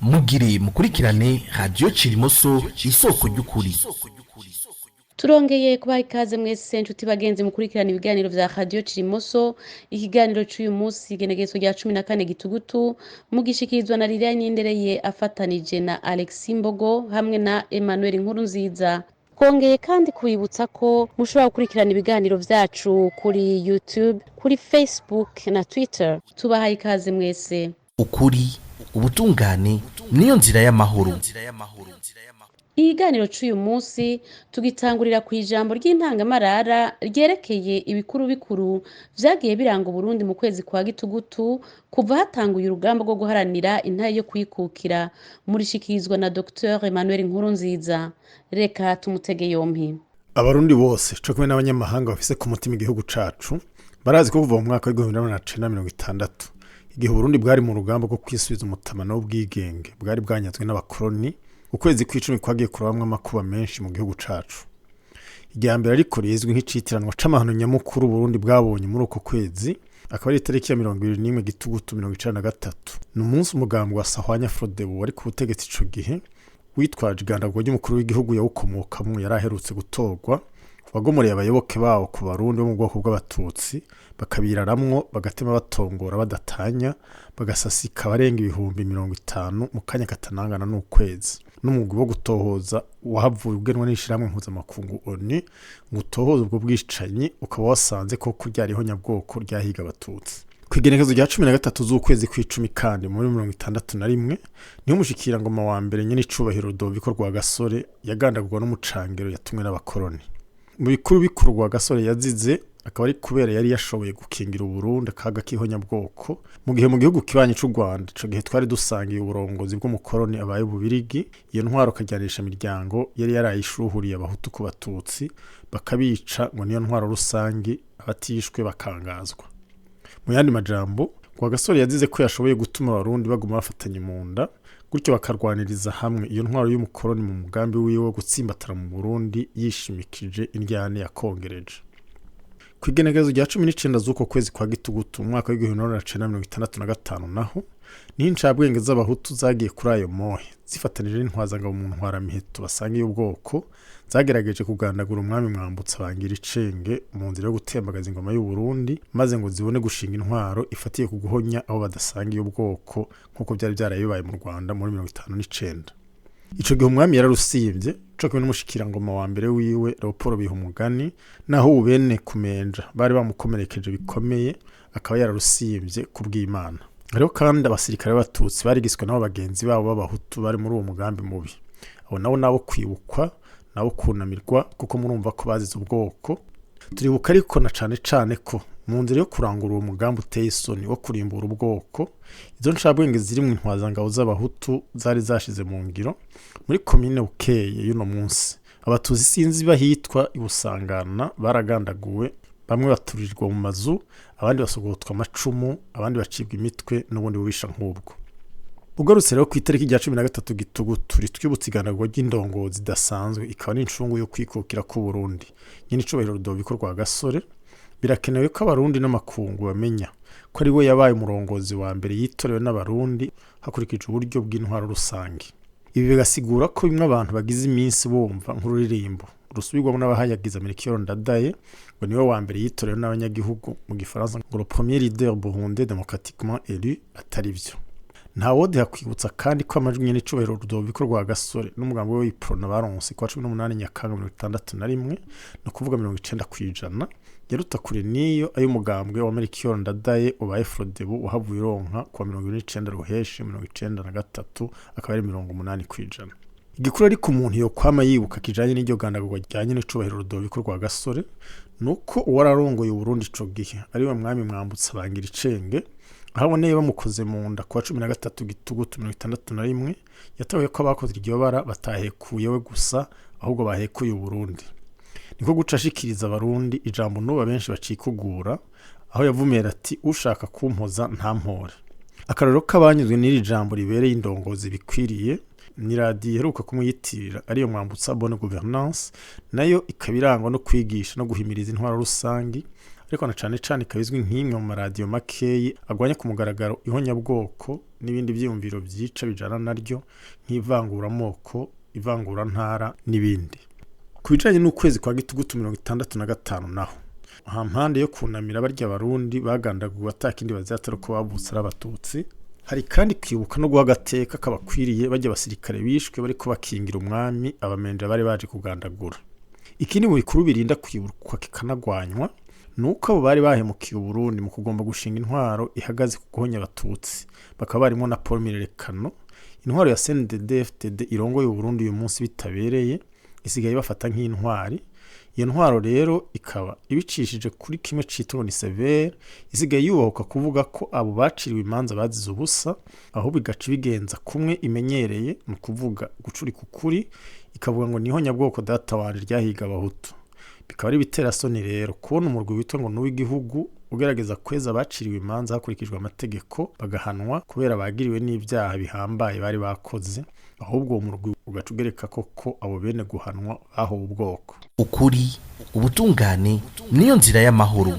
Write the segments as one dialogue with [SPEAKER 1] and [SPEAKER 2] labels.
[SPEAKER 1] Mugire mukurikirane Radiyo Cirimoso, isoko ry'ukuri.
[SPEAKER 2] Turongeye kubaha ikaze mwese, nshuti bagenzi mukurikirana ibiganiro vya Radio Cirimoso. Ikiganiro c'uyu munsi, igenekerezo rya 14 Gitugutu, mugishikirizwa na Liliane Nindereye afatanije na Alexis Mbogo hamwe na Emmanuel Nkurunziza. Twongeye kandi kubibutsa ko mushobora gukurikirana ibiganiro vyacu kuri YouTube, kuri Facebook na Twitter. Tubahaye ikaze mwese.
[SPEAKER 1] Ukuri, ubutungane niyo nzira y'amahoro.
[SPEAKER 2] Ikiganiro c'uyu munsi tugitangurira ku ijambo ry'intangamarara ryerekeye ibikuru bikuru vyagiye biranga Uburundi mu kwezi kwa Gitugutu kuva hatanguye urugamba rwo guharanira intare yo kwikukira. Murishikirizwa na Dr Emmanuel Nkurunziza. Reka tumutege yompi.
[SPEAKER 3] Abarundi bose co kumwe n'abanyamahanga bafise ku mutima igihugu cacu barazi ko kuva mu mwaka w'1960, igihe Uburundi bwari mu rugamba rwo kwisubiza umutamana w'ubwigenge bwari bwanyazwe n'abakoroni, ukwezi kw'icumi kwagiye kurabamwo amakuba menshi mu gihugu cacu. Irya mbere ariko rizwi nk'icitiranwa c'amahano nyamukuru Uburundi bwabonye muri uko kwezi akaba ari itariki ya 21 Gitugutu 93. Ni umunsi umugambi wa Sahwanya Frodebu wari ku butegetsi ico gihe, witwaje igandagurwa ry'umukuru w'igihugu yawukomokamwo yari aherutse gutorwa, wagomoreye abayoboke bawo ku Barundi bo mu bwoko bw'Abatutsi, bakabiraramwo, bagatema, batongora badatanya, bagasasika abarenga 50.000 mu kanya katanangana n'ukwezi. N'umugwi wo gutohoza wahavuye ugenwa n'ishirahamwe mpuzamakungu ONU ngo utohoze ubwo bwicanyi ukaba wasanze koko ryariho nyabwoko ryahiga Abatutsi. Ku igenekerezo rya 13 z'ukwezi kw'icumi kandi muri 61 niho umushikirangoma wa mbere nyene icubahiro Rudoviko Rwagasore yagandagurwa n'umucangero yatumwe n'abakoroni. Mu bikuru bikuru Rwagasore yazize akaba ari kubera yari yashoboye gukingira Uburundi akaga k'ihonyabwoko, mu gihe mu gihugu kibanyi c'u Rwanda ico gihe twari dusangiye uburongozi bw'umukoroni abaye Ububirigi, iyo ntwaro kajyanisha imiryango yari yarayishuhuriye Abahutu ku Batutsi, bakabica ngo niyo ntwaro rusangi, abatishwe bakangazwa. Mu yandi majambo, Rwagasore yazize ko yashoboye gutuma Abarundi baguma bafatanye mu nda, gutyo bakarwaniriza hamwe iyo ntwaro y'umukoroni mu mugambi wiwe wo gutsimbatara mu Burundi yishimikije indyane yakongereje. Ku igenekerezo rya 19 z'uko kwezi kwa Gitugutu mu mwaka w'1965 naho niho incabwenge z'Abahutu zagiye kuri ayo mohe zifatanije n'intwazangabo mu ntwaramiheto basangiye ubwoko, zagerageje kugandagura umwami Mwambutsa bangira icenge mu nzira yo gutembagaza ingoma y'u Burundi, maze ngo zibone gushinga intwaro ifatiye ku guhonya abo badasangiye ubwoko, nk'uko byari byarabibaye mu Rwanda muri 59. Ico gihe umwami yararusimvye co kumwe n'umushikirangoma wa mbere wiwe Leopold Bihumugani, naho ubu bene Kumenja bari bamukomerekeje bikomeye, akaba yararusimvye kubw'Imana. Hariho kandi abasirikare b'Abatutsi barigiswe nabo bagenzi babo b'Abahutu bari muri uwo mugambi mubi. Abo nabo nabo kwibukwa, nabo kunamirwa, kuko murumva ko bazize ubwoko. Turibuka ariko na cane cane ko mu nzira yo kurangura uwo mugambi uteye isoni wo kurimbura ubwoko, izo ncabwenge ziri mu intwazangabo z'Abahutu zari zashize mu ngiro muri komine Bukeye y'uno munsi, Abatutsi sinzi bahitwa Ibusangana baragandaguwe, bamwe baturirwa mu mazu, abandi basogotwa amacumu, abandi bacibwa imitwe n'ubundi bubisha nk'ubwo. Ugarutse rero ku itariki rya 13 Gitugutu ritwibutsa igandagurwa ry'indongozi zidasanzwe, ikaba n'incungu yo kwikukira k'u Burundi, nyene icubahiro Rudoviko Rwagasore, birakenewe ko Abarundi n'amakungu bamenya ko ari we yabaye umurongozi wa mbere yitorewe n'Abarundi hakurikijwe uburyo bw'intwaro rusange. Ibi bigasigura ko bimwe abantu bagize iminsi bumva nk'ururirimbo rusubirwamo n'abahayagiza Melchior Ndadaye, ngo niwe wa mbere yitorewe n'abanyagihugu, mu gifaransa ngo "le premier leader burundais démocratiquement élu", atari byo. Nta wodiha kwibutsa kandi ko amajwi nyene icubahiro Rudoviko Rwagasore n'umugambi we w'Iprona baronse kuwa 18 Nyakanga 61, ni ukuvuga 90%, yaruta kure niyo ay'umugambwe wa Melchior Ndadaye ubaye Frodebu wahavuye uronka kuwa 29 Ruheshi 93, akaba ari 80%. Igikuru ariko umuntu yokwama yibuka kijanye n'iryo gandagurwa rya nyene icubahiro Rudoviko Rwagasore nuko uwararongoye Uburundi ico gihe ariwe mwami Mwambutsa bangira icenge, aho aboneye bamukoze mu nda kuwa 13 Gitugutu 61, yatahuye ko abakoze iryo bara batahekuye we gusa, ahubwo bahekuye Uburundi. Niko guca ashikiriza Abarundi ijambo n'ubu abenshi bacikugura, aho yavumera ati: "Ushaka kumpoza ntampore." Akarorero k'abanyuzwe n'iri jambo ribereye indongozi bikwiriye ni radiyo iheruka kumwiyitirira, ariyo Mwambutsa Bonne Gouvernance, nayo ikaba irangwa no kwigisha no guhimiriza intwaro rusangi. Ariko na cane cane ikaba izwi nk'imwe mu maradiyo makeyi agwanya ku mugaragaro ihonyabwoko n'ibindi vyiyumviro vyica bijana naryo nk'ivanguramoko, ivangurantara n'ibindi. Ku bijanye n'ukwezi kwa Gitugutu 65 naho, hampande yo kunamira barya Barundi bagandaguwe atakindi bazira atari uko bavutse ari Abatutsi, hari kandi kwibuka no guha agateka kabakwiriye barya basirikare bishwe bariko bakingira umwami abamenja bari baje kugandagura. Ikindi mu bikuru birinda kwibukwa kikanagwanywa nuko abo bari bahemukiye Uburundi mu kugomba gushinga intwaro ihagaze ku guhonya Abatutsi, bakaba barimwo na Paul Mirerekano. Intwaro ya CNDD-FDD irongoye Uburundi uyu munsi bitabereye, isigaye bafata nk'intwari. Iyo ntwaro rero ikaba ibicishije kuri kimwe citwa ngo ni severe, isigaye yubahuka kuvuga ko abo baciriwe imanza bazize ubusa, ahubwo igaca ibigenza kumwe imenyereye, ni ukuvuga gucurika ukuri, ikavuga ngo niho nyabwoko data wanje ryahiga Abahutu. Bikaba ari ibiterasoni rero kubona umurwi witwa ngo ni uw'igihugu ugerageza kweza abaciriwe imanza hakurikijwe amategeko bagahanwa kubera bagiriwe n'ibyaha bihambaye bari bakoze, ahubwo uwo murwi ugaca ugereka koko abo bene guhanwa bahowe ubwoko.
[SPEAKER 1] Ukuri, ubutungane niyo nzira y'amahoro.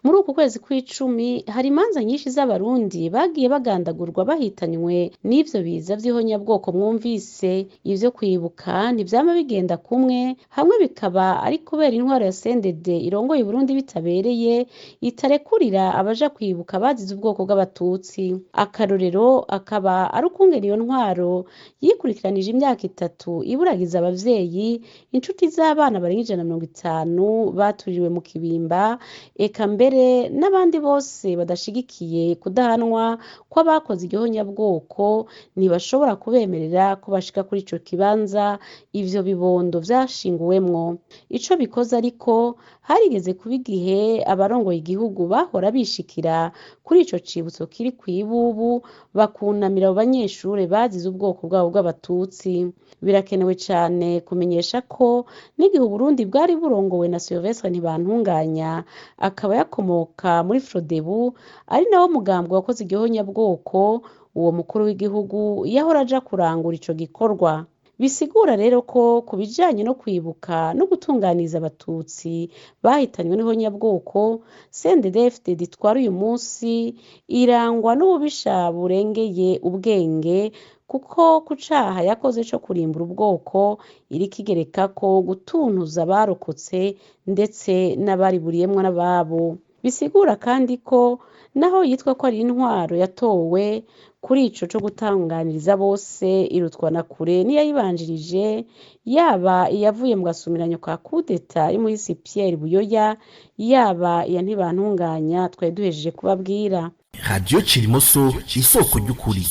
[SPEAKER 2] Muri uku kwezi kw'icumi hari imanza nyinshi z'Abarundi bagiye bagandagurwa bahitanywe n'ivyo biza vy'ihonyabwoko mwumvise. Ivyo kwibuka ntivyama bigenda kumwe, hamwe bikaba ari kubera intwaro ya CNDD irongoye Uburundi bitabereye, itarekurira abaja kwibuka bazize ubwoko bw'Abatutsi. Akarorero akaba ari ukungene iyo ntwaro yikurikiranije imyaka 3 iburagiza abavyeyi, inshuti z'abana barenga 150 baturiwe mu Kibimba, eka mbere n'abandi bose badashigikiye kudahanwa kw'abakoze igihonyabwoko ntibashobora kubemerera ko bashika kuri ico kibanza ivyo bibondo vyashinguwemwo. Ico bikoze ariko, harigeze kuba igihe abarongoye igihugu bahora bishikira kuri ico cibutso kiri kw'ibubu bakunamira abo banyeshure bazize ubwoko bwabo bw'Abatutsi. Birakenewe cane kumenyesha ko n'igihe Uburundi bwari burongowe na Sylvestre Ntibantunganya, akaba yakomoka muri Frodebu, ari nawo mugambwe wakoze igihonyabwoko, uwo mukuru w'igihugu yahora aja kurangura ico gikorwa. Bisigura rero ko ku bijanye no kwibuka no gutunganiriza Abatutsi bahitanywe n'ihonyabwoko, CNDD-FDD itwara uyu munsi irangwa n'ububisha burengeye ubwenge, kuko ku caha yakoze co kurimbura ubwoko iriko igerekako gutuntuza abarokotse ndetse n'abariburiyemwo n'ababo. Bisigura kandi ko naho yitwa ko ari intwaro yatowe kuri ico co gutunganiriza bose, irutwa na kure n'iyayibanjirije, yaba iyavuye mu gasumiranyo ka kudeta y'umuhisi Pierre Buyoya, yaba iya Ntibantunganya twari duhejeje kubabwira.
[SPEAKER 1] Radio Cirimoso, isoko ry'ukuri.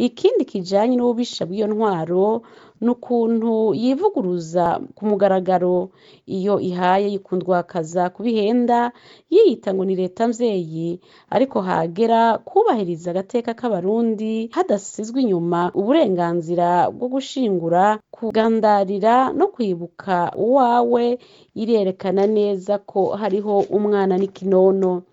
[SPEAKER 2] Ikindi kijanye n'ububisha bw'iyo ntwaro ni ukuntu yivuguruza ku mugaragaro. Iyo ihaye yikundwakaza kubihenda, yiyita ngo ni leta mvyeyi, ariko hagera kubahiriza agateka k'Abarundi hadasizwe inyuma uburenganzira bwo gushingura, kugandarira no kwibuka uwawe, irerekana neza ko hariho umwana n'ikinono.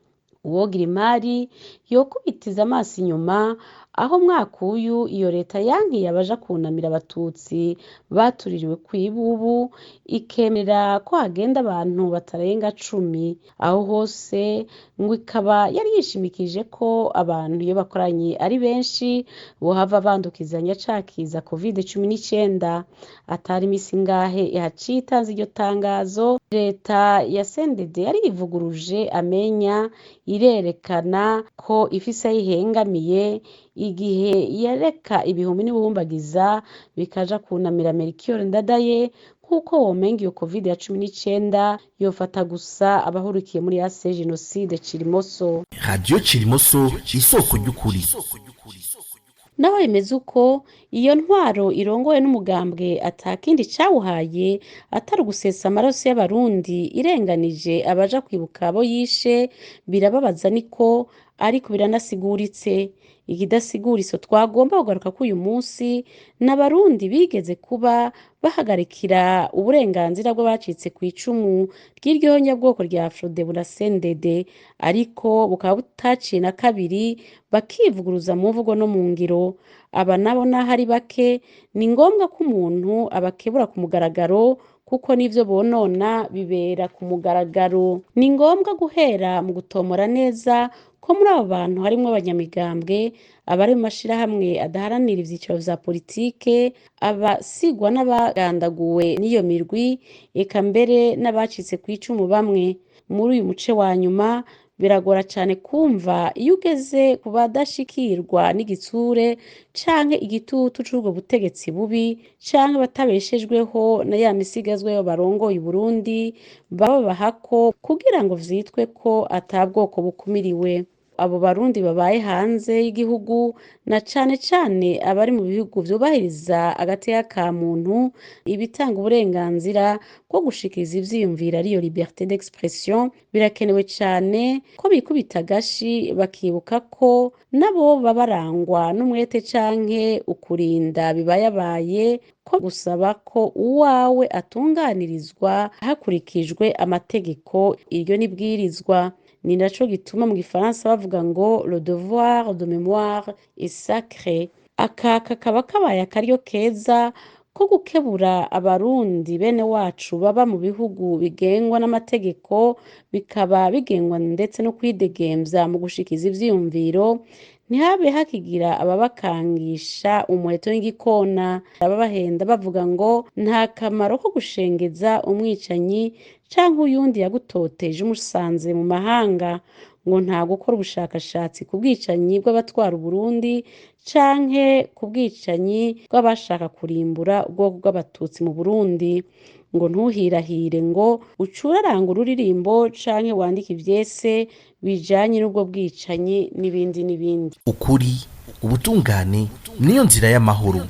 [SPEAKER 2] Uwogira imari yokubitiza amaso inyuma aho umwaka uyu iyo leta yankiye abaja kunamira Abatutsi batuririwe kw'ibubu, ikemera ko hagenda abantu batarenga 10. Aho hose ngo ikaba yari yishimikije ko abantu iyo bakoranye ari benshi bohava bandukizanya ca kiza Covid-19. Atari imisi ingahe ihaciye itanze iryo tangazo, leta ya CNDD yarivuguruje amenya, irerekana ko ifise aho ihengamiye igihe yareka ibihumbi n'ibihumbagiza bikaja kunamira Melchior Ndadaye, nk'uko womenga iyo Covid ya 19 yofata gusa abahurikiye muri AC Jenoside Cirimoso.
[SPEAKER 1] Radio Cirimoso, isoko ry'ukuri.
[SPEAKER 2] Naho bimeze uko, iyo ntwaro irongowe n'umugambwe atakindi cawuhaye atari ugusesa amaraso y'Abarundi irenganije abaja kwibuka abo yishe, birababaza niko, ariko biranasiguritse. Ikidasigura twagomba kugaruka ko uyu munsi n'Abarundi bigeze kuba bahagarikira uburenganzira bw'abacitse kw'icumu ry'iryo honyabwoko rya Frodebu na CNDD, ariko bukaba butaciye na kabiri, bakivuguruza mu mvugo no mu ngiro. Aba nabo naho ari bake, ni ngombwa ko umuntu abakebura ku mugaragaro, Kuko n'ivyo bonona bibera ku mugaragaro. Ni ngombwa guhera mu gutomora neza ko muri abo bantu harimwo abanyamigambwe, abari mu mashirahamwe adaharanira ivyicaro vya politike, abasigwa n'abagandaguwe n'iyo mirwi, eka mbere n'abacitse kw'icumu bamwe. Muri uyu muce wa nyuma biragora cane kumva iyo ugeze ku badashikirwa n'igitsure canke igitutu c'ubwo butegetsi bubi, canke batabeshejweho na ya misigazwa y'abo barongoye Uburundi bababahako kugira ngo vyitwe ko ata bwoko bukumiriwe. Abo Barundi babaye hanze y'igihugu, na cane cane abari mu bihugu vyubahiriza agateka ka muntu, ibitanga uburenganzira bwo gushikiriza ivyiyumviro, ariyo liberté d'expression, birakenewe cane ko bikubita agashi bakibuka ko nabo baba barangwa n'umwete canke ukurinda bibayabaye, ko gusaba ko uwawe atunganirizwa hakurikijwe amategeko, iryo n'ibwirizwa. Ni naco gituma mu gifaransa bavuga ngo "le devoir de mémoire est sacré". Aka kakaba kabaye akaryo keza ko gukebura Abarundi bene wacu baba mu bihugu bigengwa n'amategeko, bikaba bigengwa ndetse no kwidegemvya mu gushikiza ivyiyumviro, ntihabe hakigira ababakangisha umuheto w'igikona, ababahenda bavuga ngo nta kamaro ko gushengeza umwicanyi canke uyundi yagutoteje umusanze mu mahanga, ngo nta gukora ubushakashatsi ku bwicanyi bw'abatwara Uburundi canke ku bwicanyi bw'abashaka kurimbura ubwoko bw'Abatutsi mu Burundi, ngo ntuhirahire ngo ucurarange ururirimbo canke wandike ivyese bijanye n'ubwo bwicanyi, n'ibindi n'ibindi.
[SPEAKER 1] Ukuri, ubutungane niyo nzira y'amahoro.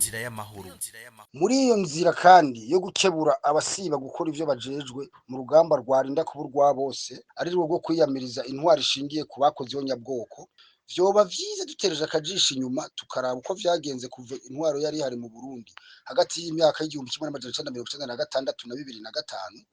[SPEAKER 4] Muri iyo nzira kandi yo gukebura abasiba gukora ivyo bajejwe mu rugamba rwarinda kuba urwa bose, ari rwo rwo kwiyamiriza intwaro ishingiye ku bakoze ihonyabwoko, vyoba vyiza dutereje akajisho inyuma tukaraba uko vyagenze kuva intwaro yari ihari mu Burundi hagati y'imyaka y'1996 na 2005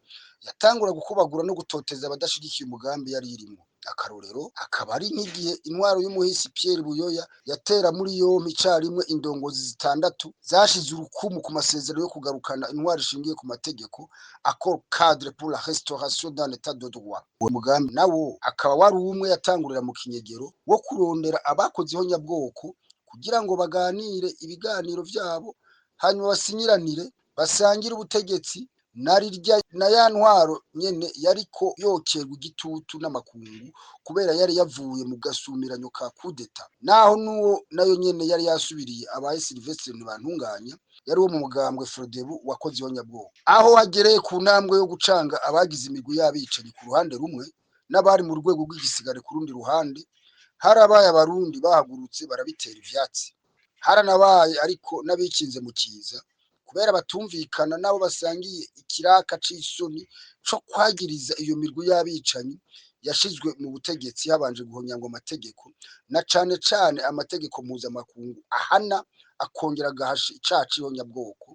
[SPEAKER 4] yatangura gukubagura no gutoteza abadashigikiye umugambi yari irimwo. Akarorero akaba ari nk'igihe intwaro y'umuhisi Pierre Buyoya yatera muri yompi icarimwe indongozi zitandatu zashize urukumu ku masezerano yo kugarukana intwaro ishingiye ku mategeko, accord cadre pour la restauration d'un état de droit. Uwo mugambi nawo akaba wari umwe yatangurira mu kinyegero wo kurondera abakoze ihonyabwoko kugira ngo baganire ibiganiro vyabo, hanyuma basinyiranire, basangire ubutegetsi, narirya na ya ntwaro nyene yariko yokerwa igitutu n'amakungu kubera yari yavuye mu gasumiranyo ka kudeta, naho n'uwo nayo nyene yari yasubiriye abaye Sylvestre Ntibantunganya, yari uwo mu mugambwe Frodebu wakoze ihonyabwoko. Aho hagereye ku ntambwe yo gucanga abagize imigwi y'abicanyi ku ruhande rumwe n'abari mu rwego rw'igisigare ku rundi ruhande, harabaye Abarundi bahagurutse barabitera ivyatsi. Haranabaye ariko n'abikinze mu kiza kubera batumvikana n'abo basangiye ikiraka c'isoni co kwagiriza iyo mirwi y'abicanyi yashizwe mu butegetsi habanje guhonyangwa amategeko, na cane cane amategeko mpuzamakungu ahana akongera agahasha icaha c'ihonyabwoko.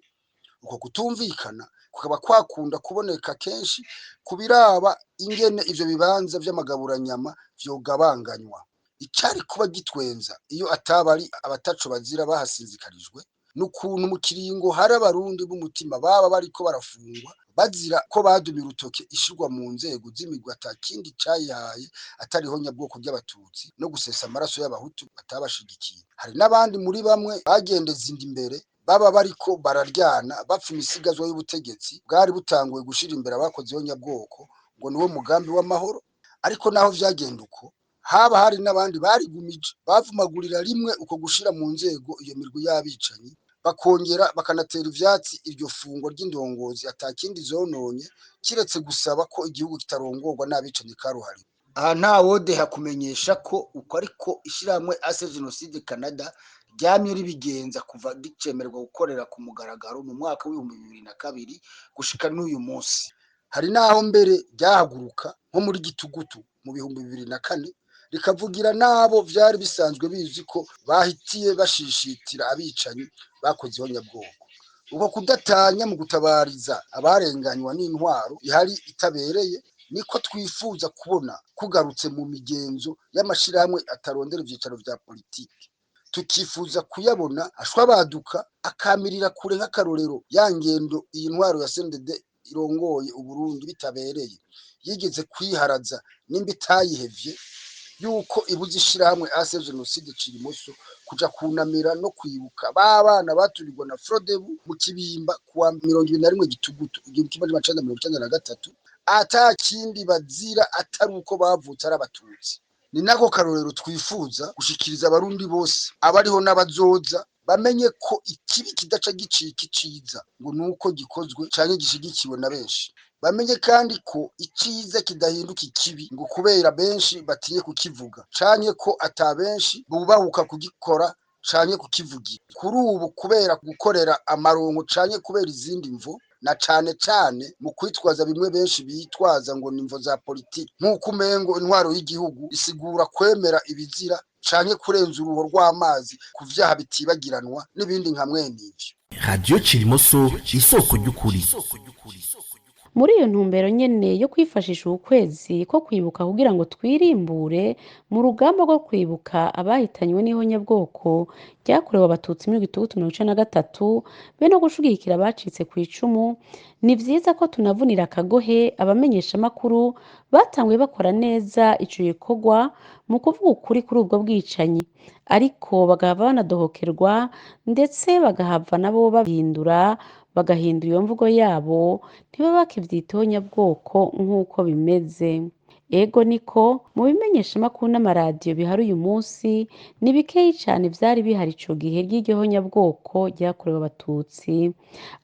[SPEAKER 4] Uko kutumvikana kukaba kwakunda kuboneka kenshi ku biraba ingene ivyo bibanza vy'amagaburanyama vyogabanganywa. Icari kuba gitwenza iyo ataba ari abataco bazira bahasinzikarijwe n'ukuntu mu kiringo hari Abarundi b'umutima baba bariko barafungwa bazira ko badumye urutoke ishirwa mu nzego z'imigwi ata kindi cayihaye atari ihonyabwoko ry'Abatutsi no gusesa amaraso y'Abahutu batabashigikiye. Hari n'abandi muri bamwe bagendeza inda imbere baba bariko bararyana bapfa imisigazwa y'ubutegetsi bwari butanguye gushira imbere abakoze ihonyabwoko ngo niwo mugambi w'amahoro. Ariko naho vyagenda uko, haba hari n'abandi barigumije bavumagurira rimwe uko gushira mu nzego iyo mirwi y'abicanyi, bakongera bakanatera ivyatsi iryo fungwa ry'indongozi atakindi zononye kiretse gusaba ko igihugu kitarongorwa n'abicanyi karuhariwe. Aha ntawodeha kumenyesha ko uko ariko ishirahamwe Ase Jenoside Canada ryamye ribigenza kuva ricemererwa gukorera ku mugaragaro mu mwaka w'2002 gushika n'uyu munsi. Hari n'aho mbere ryahaguruka nko muri Gitugutu mu 2004 rikavugira n'abo vyari bisanzwe bizwi ko bahitiye bashishitira abicanyi bakoze ihonyabwoko. Uko kudatanya mu gutabariza abarenganywa n'intwaro ihari itabereye niko twifuza kubona kugarutse mu migenzo y'amashirahamwe atarondera ivyicaro vya politiki. Tukifuza kuyabona ashwabaduka akamirira kure nk'akarorero ya ngendo iyi ntwaro ya CNDD irongoye Uburundi bitabereye yigeze kwiharaza nimba itayihevye yuko ibuze ishirahamwe AC Jenoside Cirimoso kuja kunamira no kwibuka ba bana baturirwa na Frodebu mu Kibimba kuwa 21 Gitugutu 1993, ata kindi bazira atari uko bavutse ari Abatutsi. Ni nako karorero twifuza gushikiriza Abarundi bose, abariho n'abazoza, bamenye ko ikibi kidaca gicika iciza ngo nuko gikozwe canke gishigikiwe na benshi. Bamenye kandi ko iciza kidahinduka ikibi ngo kubera benshi batinye kukivuga, canke ko ata benshi bubahuka kugikora canke kukivugira. Kuri ubu kubera gukorera amaronko canke kubera izindi mvo, na cane cane mu kwitwaza bimwe benshi bitwaza ngo nimvo za politiki, nk'uko umengo intwaro y'igihugu isigura kwemera ibizira canke kurenza uruho rw'amazi ku vyaha bitibagiranwa n'ibindi nka mwene ivyo.
[SPEAKER 1] Radio Cirimoso, isoko ry'ukuri.
[SPEAKER 2] Muri iyo ntumbero nyene yo kwifashisha ukwezi ko kwibuka kugira ngo twirimbure mu rugamba rwo kwibuka abahitanywe n'ihonyabwoko ryakorewe Abatutsi muri Gitugutu 93, be no gushigikira abacitse kw'icumu, ni vyiza ko tunavunira akagohe abamenyeshamakuru batanguye bakora neza ico gikorwa mu kuvuga ukuri kuri ubwo bwicanyi, ariko bagahava banadohokerwa, ndetse bagahava nabo babihindura, bagahindura iyo mvugo yabo, ntibabe bakivyita ihonyabwoko nk'uko bimeze. Ego niko mu bimenyeshamakuru n'amaradiyo bihari uyu munsi ni bikeyi cane vyari bihari ico gihe ry'iryo honyabwoko ryakorewe Abatutsi,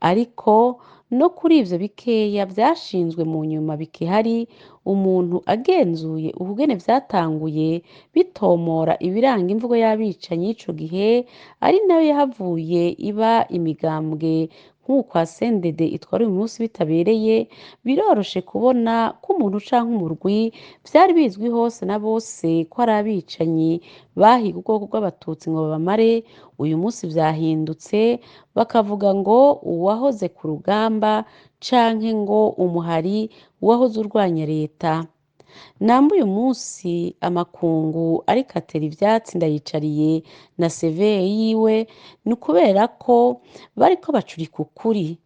[SPEAKER 2] ariko no kuri ivyo bikeya vyashinzwe mu nyuma bikihari, umuntu agenzuye ukugene vyatanguye bitomora ibiranga imvugo y'abicanyi y'ico gihe, ari nayo yahavuye iba imigambwe nk'uko CNDD itwara uyu munsi bitabereye, biroroshe kubona ko umuntu canke umurwi vyari bizwi hose na bose ko ari abicanyi bahiga ubwoko bw'Abatutsi ngo babamare, uyu munsi vyahindutse bakavuga ngo uwahoze ku rugamba canke ngo umuhari uwahoze urwanya leta. Namba uyu munsi amakungu ariko atera ivyatsi Ndayicariye na seveye yiwe, ni ukubera ko bariko bacurika ukuri.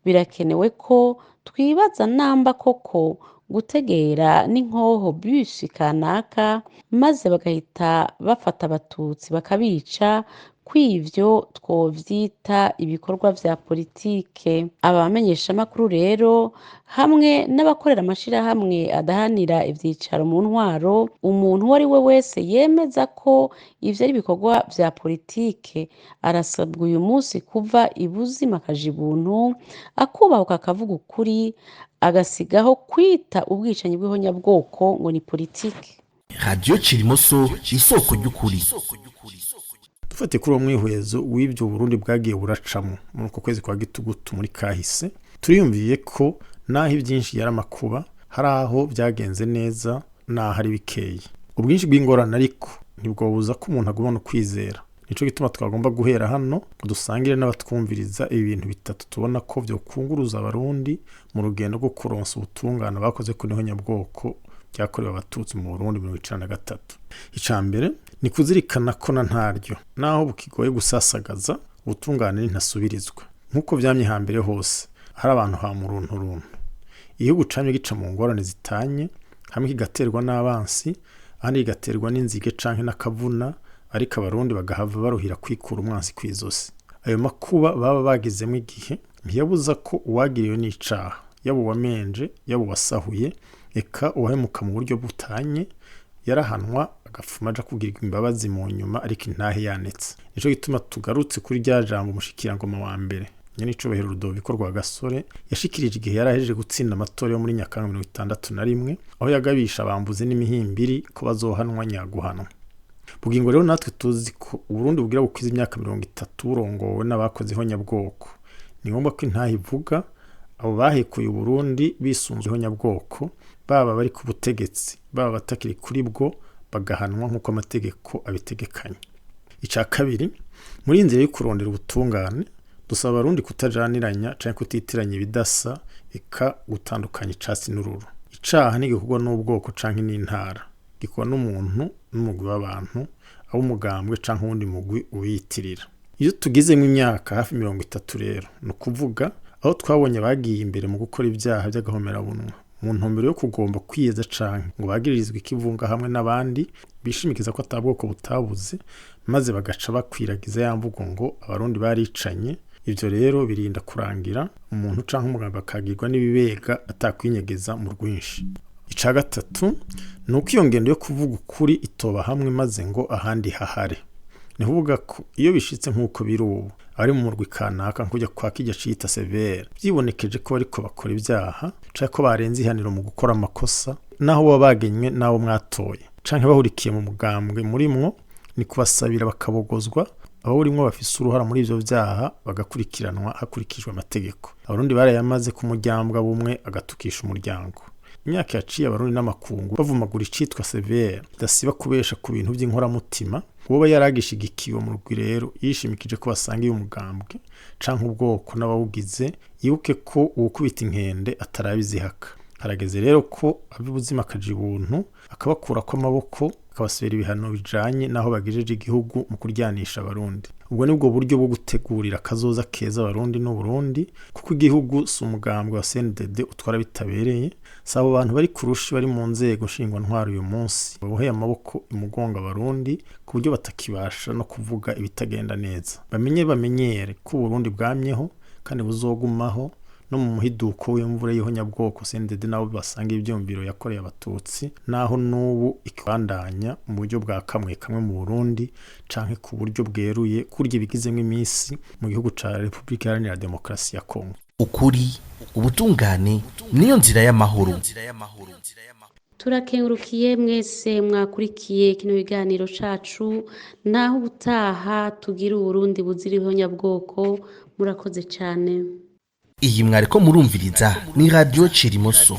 [SPEAKER 2] Birakenewe ko twibaza namba koko gutegera n'inkoho bisi kanaka maze bagahita bafata Abatutsi bakabica, kw'ivyo twovyita ibikorwa vya politike. Aba bamenyeshamakuru rero hamwe n'abakorera amashirahamwe adahanira ivyicaro mu ntwaro, umuntu uwo ari we wese yemeza ko ivyo ari ibikorwa vya politike arasabwa uyu munsi kuva ibuzima akaja ibuntu, akubahuka akavuga ukuri, agasigaho kwita ubwicanyi bw'ihonyabwoko ngo ni politike.
[SPEAKER 1] Radio Cirimoso, isoko ry'ukuri.
[SPEAKER 3] Dufatiye kuri uwo mwihwezo w'ibyo Burundi bwagiye buracamo muri uko kwezi kwa Gitugutu muri kahise, turiyumviye ko naho ibyinshi yari amakuba, hari aho byagenze neza n'aho ari bikeyi. Ubwinshi bw'ingorane ariko ntibwobuza ko umuntu agumana ukwizera. Nico gituma twagomba guhera hano ngo dusangire n'abatwumviriza ibi bintu bitatu tubona ko vyokunguruza Abarundi mu rugendo rwo kuronsa ubutungane bakoze ku ihonyabwoko ryakorewe Abatutsi mu Burundi 1993. Ica mbere ni kuzirikana ko na ntaryo naho bukigoye gusasagaza, ubutungane ntasubirizwa nk'uko vyamye hambere hose. Hari abantu ha muruntu runtu igihugu camye gica mu ngorane zitanye, hamwe kigaterwa n'abansi, ahandi kigaterwa n'inzige canke n'akavuna, ariko Abarundi bagahava baruhira kwikura umwansi kw'izosi. Ayo makuba baba bagizemo igihe ntiyabuza ko uwagiriwe n'icaha, yaba uwamenje, yaba uwasahuye, eka uwahemuka mu buryo butanye, yarahanwa agafuma aja kugirirwa imbabazi mu nyuma, ariko intahe yanetse. Nico gituma tugarutse kuri rya jambo umushikirangoma wa mbere nyenicubahiro Rudoviko Rwagasore yashikirije igihe yari ahejeje gutsinda amatora yo muri Nyakanga 1961, aho yagabisha abambuzi n'imihimbiri ko bazohanwa nyaguhanwa. Bugingo rero natwe tuzi ko Uburundi bugira bukwiza imyaka 30 burongowe n'abakoze ihonyabwoko. Ni ngombwa ko intahe ivuga abo bahekuye Uburundi bisunze ihonyabwoko, baba bari ku butegetsi, baba batakiri kuri bwo, bagahanwa nk'uko amategeko abitegekanya. Ica kabiri, muri iyi nzira yo kurondera ubutungane, dusaba Abarundi kutajaniranya canke kutitiranya ibidasa, eka gutandukanya icatsi n'ururu. Icaha ntigikorwa n'ubwoko canke n'intara, gikorwa n'umuntu n'umugwi w'abantu, ab'umugambwe canke uwundi mugwi uwiyitirira. Iyo tugizemwo imyaka hafi 30 rero, ni ukuvuga Aho twabonye bagiye imbere mu gukora ibyaha by'agahomerabunwa mu ntumbero yo kugomba kwiyeza canke ngo bagirizwe ikivunga hamwe n'abandi bishimikiza ko ata bwoko butabuze, maze bagaca bakwiragiza ya mvugo ngo Abarundi baricanye. Ivyo rero birinda kurangira umuntu canke umugabo akagirwa n'ibibega atakwinyegeza mu rwinshi. Ica gatatu ni uko iyo ngendo yo kuvuga ukuri itoba hamwe maze ngo ahandi hahare. Ni kuvuga ko iyo bishitse nk'uko biri ubu, abari mu murwi kanaka nk'ujya kwa kirya ciyita severe, vyibonekeje ko bariko bakora ibyaha canke ko barenze ihaniro mu gukora amakosa, naho baba bagenywe n'abo mwatoye canke bahurikiye mu mugambwe murimwo, ni kubasabira bakabogozwa. Abawurimwo bafise uruhara muri ivyo vyaha bagakurikiranwa hakurikijwe amategeko. Abarundi barayamaze ku muryambwa bumwe agatukisha umuryango. Imyaka yaciye Abarundi n'amakungu bavumagura icitwa severe bidasiba kubesha ku bintu by'inkoramutima. Uwoba yaragishigikiwe mu rugwi rero yishimikije ko basangiye umugambwe canke ubwoko n'abawugize, yibuke ko uwukubita inkende atarabizihaka. Harageze rero ko ab'ubuzima akaja ibuntu akabakurako amaboko, akabasabira ibihano bijanye n'aho bagejeje igihugu mu kuryanisha Abarundi. Ubwo nibwo buryo bwo gutegurira akazoza keza Abarundi n'Uburundi, kuko igihugu si umugambwe wa CNDD utwara bitabereye. Si abo bantu bari kurushi bari mu nzego nshingwantwaro uyu munsi baboheye amaboko imugongo Abarundi ku buryo batakibasha no kuvuga ibitagenda neza. Bamenye bamenyere ko Uburundi bwamyeho kandi buzogumaho no mu muhiduko w'imvura y'ihonyabwoko CNDD nabo basanga ivyumviro yakoreye Abatutsi, naho n'ubu ikibandanya mu buryo bwa kamwe kamwe mu Burundi canke ku buryo bweruye kurya ibigizemwo iminsi mu gihugu ca Republika Iharanira Demokarasi ya Kongo.
[SPEAKER 1] Ukuri, ubutungane niyo nzira y'amahoro.
[SPEAKER 2] Turakengurukiye mwese mwakurikiye kino kiganiro cacu. Naho ubutaha, tugira Uburundi buzira ihonyabwoko. Murakoze cane.
[SPEAKER 1] Iyi mwariko murumviriza ni Radiyo Cirimoso.